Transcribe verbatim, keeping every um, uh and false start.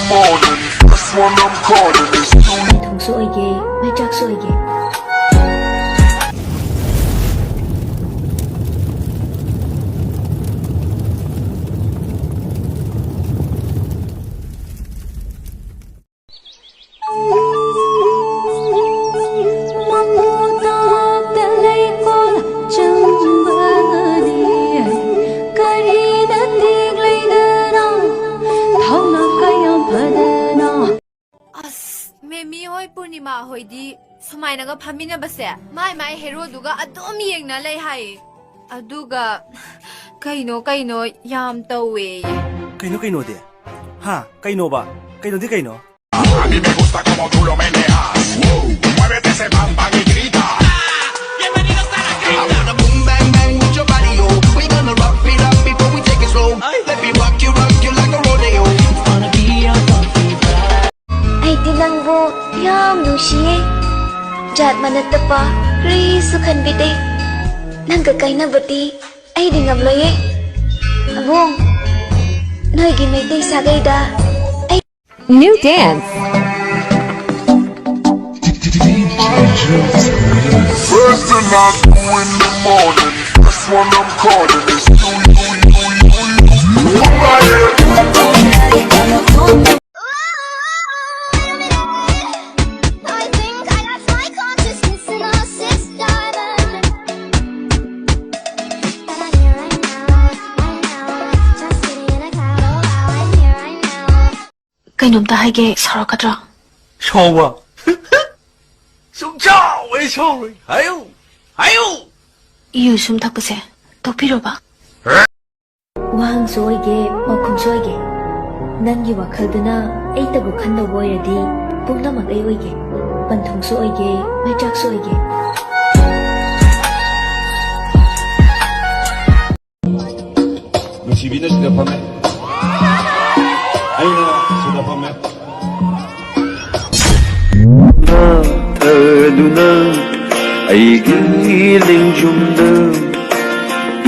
Morning, first one I'm calling is you. ꯊꯣꯡꯁꯨ ꯑꯣꯏꯒꯦ, ꯃꯩꯆꯥꯛꯁꯨ ꯑꯣꯏꯒꯦ꯫ ꯃꯄꯨ ꯇꯥꯛꯇ ꯂꯩꯀꯣꯜ ꯆꯪꯕꯅꯤ꯫ ꯀꯔꯤꯗ ꯇꯦꯛꯂꯤꯗꯅ ꯊꯧꯅ ꯀꯌꯥꯝ ꯐꯗꯅ꯫ ꯑꯁ, ꯃꯦꯃꯤ ꯍꯣꯏ, ꯄꯨꯔꯅꯤꯃꯥ ꯍꯣꯏꯗꯤ ꯁꯨꯃꯥꯏꯅꯒ ꯐꯝꯃꯤꯟꯅꯕꯁꯦ ꯃꯥꯏ ꯃꯥꯏ ꯍꯦꯔꯣꯗꯨꯒ ꯑꯗꯨꯝ ꯌꯦꯡꯅ ꯂꯩ ꯍꯥꯏꯌꯦ꯫ ꯑꯗꯨꯒ ꯀꯩꯅꯣ ꯀꯩꯅꯣ ꯌꯥꯝ ꯇꯧꯋꯦꯌꯦ꯫ ꯀꯩꯅꯣ ꯀꯩꯅꯣꯗꯤ? ꯍꯥ? ꯀꯩꯅꯣꯕ? ꯀꯩꯅꯣꯗꯤ ꯀꯩꯅꯣ? A mí me gusta como tú lo meneas. Muévete ese bam bam y grita. Bienvenidos a la cripta. I wanna boom bang bang with your body, oh. We gonna rock it up before we take it slow. Let me rock you, rock you like a rodeo. It's gonna be a bumpy ride. ꯑꯩꯗꯤ ꯅꯪꯕꯨ ꯌꯥꯝ ꯅꯨꯡꯁꯤꯌꯦ꯫ ꯖꯥꯠ ꯃꯥꯟꯅꯗꯕ ꯀꯔꯤꯁꯨ ꯈꯟꯕꯤꯗꯦ꯫ ꯅꯪꯒ ꯀꯥꯏꯅꯕꯗꯤ ꯑꯩꯗꯤ ꯉꯝꯂꯣꯏꯌꯦ꯫ ꯑꯕꯨꯡ, ꯅꯣꯏꯒꯤ ꯃꯩꯇꯩ ꯁꯥꯒꯩꯗ ꯑꯩ New dance. First thing I do in the morning, first one I'm calling is you, you, you, you, you. I think I lost my consciousness in a six diamond. But I'm here right now, right now, just sitting in a cloud. Oh, wow, I'm here right now. ꯀꯩꯅꯣꯝꯇ ꯍꯥꯏꯒꯦ, ꯁꯥꯎꯔꯛꯀꯗ꯭ꯔꯣ? ꯁꯥꯎꯕ? ꯁꯨꯡꯁꯥꯎ ꯍꯦꯛ ꯁꯥꯎꯔꯣꯏ꯫ ꯍꯥꯏꯌꯨ! ꯍꯥꯏꯌꯨ! U ꯁꯨꯝ ꯊꯛꯄꯁꯦ ꯇꯣꯛꯄꯤꯔꯣꯕ꯫ ꯋꯥꯍꯪꯁꯨ ꯑꯣꯏꯒꯦ, ꯄꯥꯎꯈꯨꯝꯁꯨ ꯑꯣꯏꯒꯦ꯫ ꯅꯪꯒꯤ ꯋꯥꯈꯜꯗꯨꯅ ꯑꯩꯇꯕꯨ ꯈꯟꯗꯧꯕ ꯑꯣꯏꯔꯗꯤ ꯄꯨꯝꯅꯃꯛ ꯑꯩ ꯑꯣꯏꯒꯦ꯫ ꯄꯟꯊꯨꯡꯁꯨ ꯑꯣꯏꯒꯦ, ꯃꯩꯆꯥꯛꯁꯨ ꯑꯣꯏꯒꯦ꯫ ꯅꯨꯡꯁꯤꯕꯤꯅ ꯁꯤꯗ ꯐꯝꯃꯦ꯫ ꯑꯩꯅ ꯁꯤꯗ ꯐꯝꯃꯦ꯫ ꯊꯗꯨꯅ ꯑꯩꯒꯤ ꯂꯦꯡꯖꯨꯝꯗ